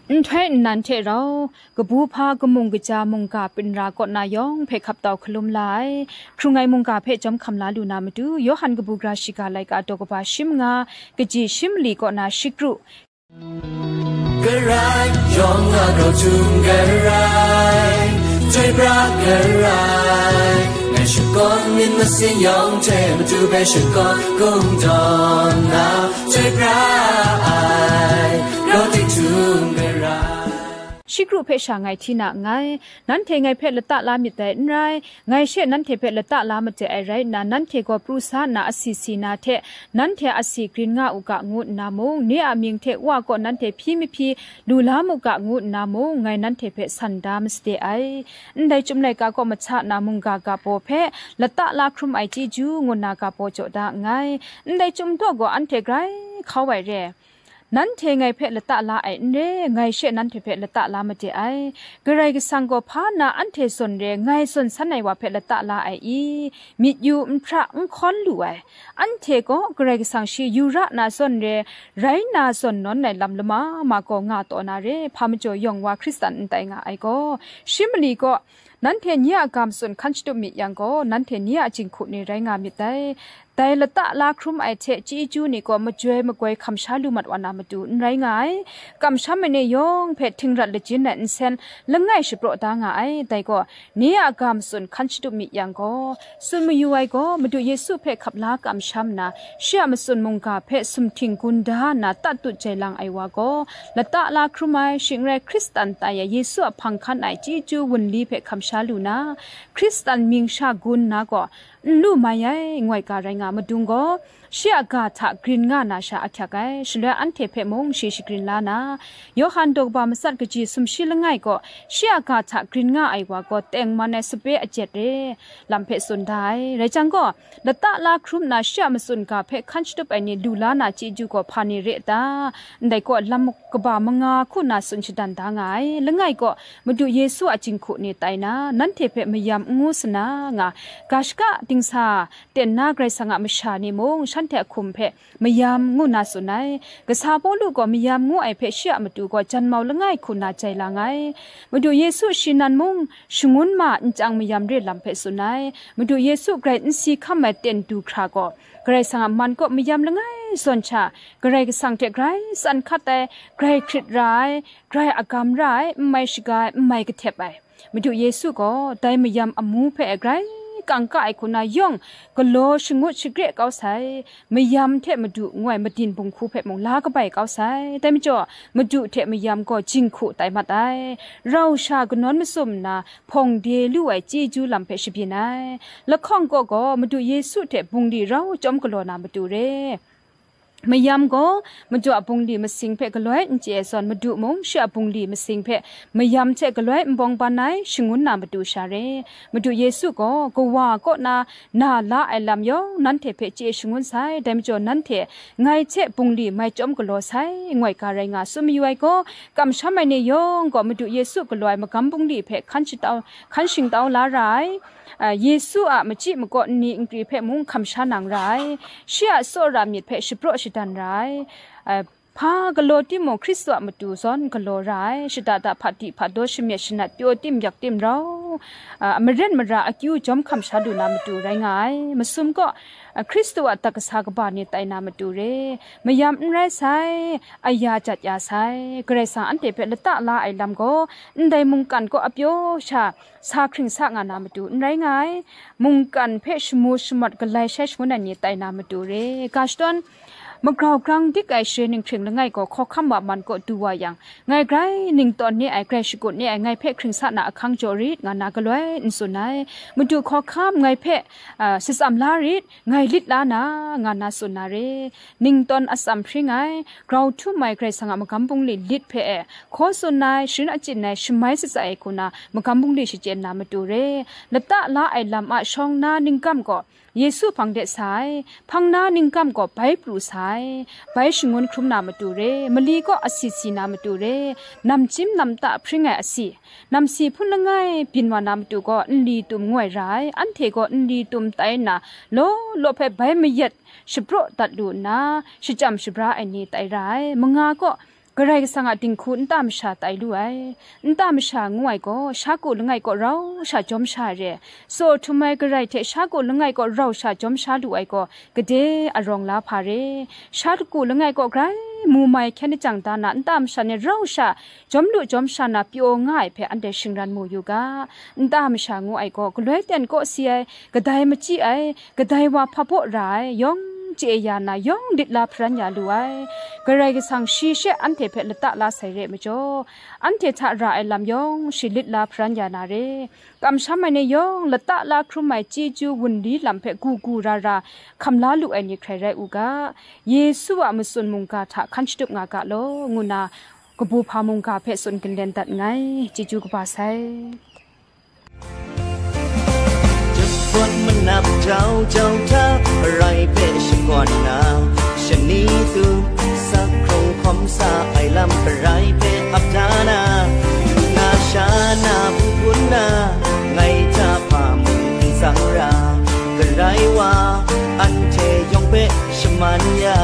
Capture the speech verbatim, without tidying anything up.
Nhtoi nnan hte rau, kabu hpa kamung kaja mungga pinra kaw na yawng hpe hkap tau hkalum la ai, hkrung ai mungga hpe jawm hkam la lu na matu, Yawhan kabu gara shiga laika daw kaba shi manga, kaji shi mali kaw na shikru, Karai, yawng a grau htum karai, chyoi pra karai, ngai shakawn myit masin yawng hte matu hpe shakawn kungdawn na, chyoi pra ai, grau tik htum karai. Shikru hpe sha ngai hti na nngai, nanhte ngai hpe lata la myit dai n rai, ngai she nanhte hpe lata la made ai rai nna, nanhte gaw pru sa nna asi si na hte, nanhte asi grin nga u ga, ngu nna mung, ni a mying hte Wa kaw nanhte hpyi mahpyi lu la mu ga, ngu nna mung, ngai nanhte hpe san da masade ai. Ndai Chyum laika kaw mahta na mungga ga baw hpe lata la hkrum ai chyeju ngu nna ga baw jaw da nngai. Ndai Chyum daw gaw anhte grai hkau ai re. Nanhte ngai hpe lata la ai n re, ngai she nanhte hpe lata la made ai. Karai Kasang gaw hpa na anhte zawn re, ngai zawn san ai wa hpe lata la ai i? Myit yu, nhpra n hkawn lu ai. Anhte gaw Karai Kasang shi yu ra na zawn re, rai na zawn nawn ai lam lama ma gaw nga taw na re, hpa majaw yawng wa Hkristan n tai nga ai gaw, shi mali gaw, nanhte nye a ga matsun hkan shatup myit yang gaw, nanhte nye a jinghku ni rai nga myit dai. Dai lata la hkrum ai hte chyeju ni gaw majoi magoi hkam sha lu mat wa na matu n rai nga ai. Kamsham ai ni yawng hpe htingrat lajin ai nsen langai shapraw da nga ai. Dai gaw, ni a ga matsun hkan shatup myit yang gaw, tsun mayu ai gaw, Madu Yesu hpe hkap la kamsham nna, shi a matsun mungga hpe sumhting gun da nna tatut jai lang ai wa gaw, lata la hkrum ai, shing n rai Hkristan tai ai Yesu a hpang hkan ai chyeju wunli hpe hkam sha lu na, Hkristan mying sha gun na gaw, n lu mai ai, ngoi ga rai nga madung gaw, shi a ga hta grin nga na sha ahkyak ai, shaloi anhte hpe mung shi shagrin la na, Yawhan daw kaba matsat kaji sumshi langai gaw, shi a ga hta grin nga ai wa gaw tengman ai sape ajet re, lam hpe tsun da ai. Rai jang gaw, lata la hkrum nna shi a matsun ga hpe hkan shatup ai ni lu la na chyeju gaw hpa ni re a ta? Ndai gaw lam kaba manga hku na tsun shadan da nga ai. Langai gaw, Madu Yesu a jinghku ni tai na, nanhte hpe mayam n ngu sa na nga, ga shaka dingsa ten na Karai Kasang a masha ni mung shanhte a hkum hpe mayam ngu na tsun ai. Kasa Pawlu gaw mayam ngu ai hpe shi a matu gaw janmau langai hku na jai lang ai. Madu Yesu shi nan mung shangun ma nchyang mayam re lam hpe tsun ai. Madu Yesu grai n si hkam ai ten du hkra gaw, Karai Kasang a man kaw mayam langai zawn sha, Karai Kasang hte grai tsan hkat ai, grai hkrit ra ai, grai agam ra ai, n mai shaga ai, n mai kahtep ai. Madu Yesu gaw dai mayam amu hpe grai kangka ai hku na yawng galaw shangut shagre kau sai, mayam hte Madu ngu ai madin bunghku hpe mung la kabai kau sai. Dai majaw, Madu hte mayam gaw jinghku tai mat ai. Rau sha kanawn masum nna, hpawng de lu ai chyeju lam hpe shabyin ai. Lahkawng kaw gaw Madu Yesu hte bungli rau chyawm galaw na matu re. Mayam gaw Madu a bungli masing hpe galoi n chye ai zawn, Madu mung shi a bungli masing hpe mayam hte galoi n bawng ban ai, shangun na matu sha re. Madu Yesu gaw, Kawa kaw na na la ai lam yawng nanhte hpe chye shangun sai, dai majaw nanhte ngai hte bungli mai chyawm galaw sai, ngoi ga rai nga tsun mayu ai gaw, kamsham ai ni yawng gaw Madu Yesu galaw ai magam bungli hpe hkan shatau, hkan shingtau la ra ai. A, Yesu a machyi makaw nni nkri hpe mung hkam sha nang ra ai. Shi a tsawra myit hpe shapraw shadan ra ai. A, hpa galaw timung, Hkristu a matu zawn galaw ra ai. Shada da hpati hpadaw shamyet shanat pyaw tim yak tim rau, a, maren mara akyu jawm hkam sha lu na matu rai nga ai. Masum gaw, a, Hkristu a adat kasa kaba ni tai na matu re. Mayam n rai sai, aya jat ya sai. Karai Kasang anhte hpe lata la ai lam gaw, ndai mungkan kaw apyaw sha, sa hkring sa nga na matu n rai nga ai, mungkan hpe shamu shamawt galai shai shangun ai ni tai na matu re. Ga shadawn, magrau grang dik ai share ninghkring langai gaw hkawhkam wa man kaw du wa yang, ngai grai ning tawn ni ai, grai shakut ni ai, ngai hpe hkring sa na ahkang jaw rit nga na galoi n tsun ai. Madu hkawhkam ngai hpe, a, shatsam la rit, ngai lit la na, nga na tsun na re. Ning tawn atsam hpring ai, grau htum ai Karai Kasang a magam bungli lit hpe e, hkaw tsun ai, sharin achyin ai, shamai shatsai ai hku na, magam bungli shachyen na matu re. Lata la ai lam a shawng na ningkam gaw Yesu hpang de sa ai, hpang na ningkam gaw bai pru sa ai, bai shangun hkrum na matu re, mali gaw asi si na matu re, namchyim namta hpring ai asi, namsi hpun langai byin wa na matu gaw nli tum ngoi ra ai, anhte gaw nli tum tai nna, law law hpe bai mayat shapraw dat lu nna, shachyam shabra ai ni tai ra ai, manga gaw Karai Kasang a dinghku nta masha tai lu ai. Nta masha ngu ai gaw, sha ku langai kaw rau sha jawm sha ai re. Tsaw htum ai Karai hte sha ku langai kaw rau sha jawm sha lu ai gaw, gade arawng la hpa re. Sha ku langai kaw grai mu mai hkyen lajang da na nta masha ni rau sha jawm lu jawm sha na pyaw nga ai hpe anhte shingran mu yu ga. Nta masha ngu ai gaw, galoi ten kaw si ai, kadai machyi ai, kadai wa hpa baw ra ai, yawng chye ya na, yawng lit la hparan ya lu ai. Karai Kasang shi she anhte hpe lata la sai re ai majaw, anhte hta ra ai lam yawng shi lit la hparan ya na re. Kamsham ai ni yawng lata la hkrum ai chyeju wunli lam hpe gu gu ra ra hkam la lu ai ni hkrai rai u ga. Yesu a matsun mungga hta hkan shatup nga ga law, ngu na kabu hpa mungga hpe tsun ginlen dat nngai. Chyeju kaba sai. Jahpawt manap jau jau hta, arai hpe shakawn na, shani tu, sak hkrung hkawm sa ai lam arai hpe ap da na, nga sha na bu bun na, ngai hta hpa mung n tsang ra, Karai wa, anhte yawng hpe shaman ya.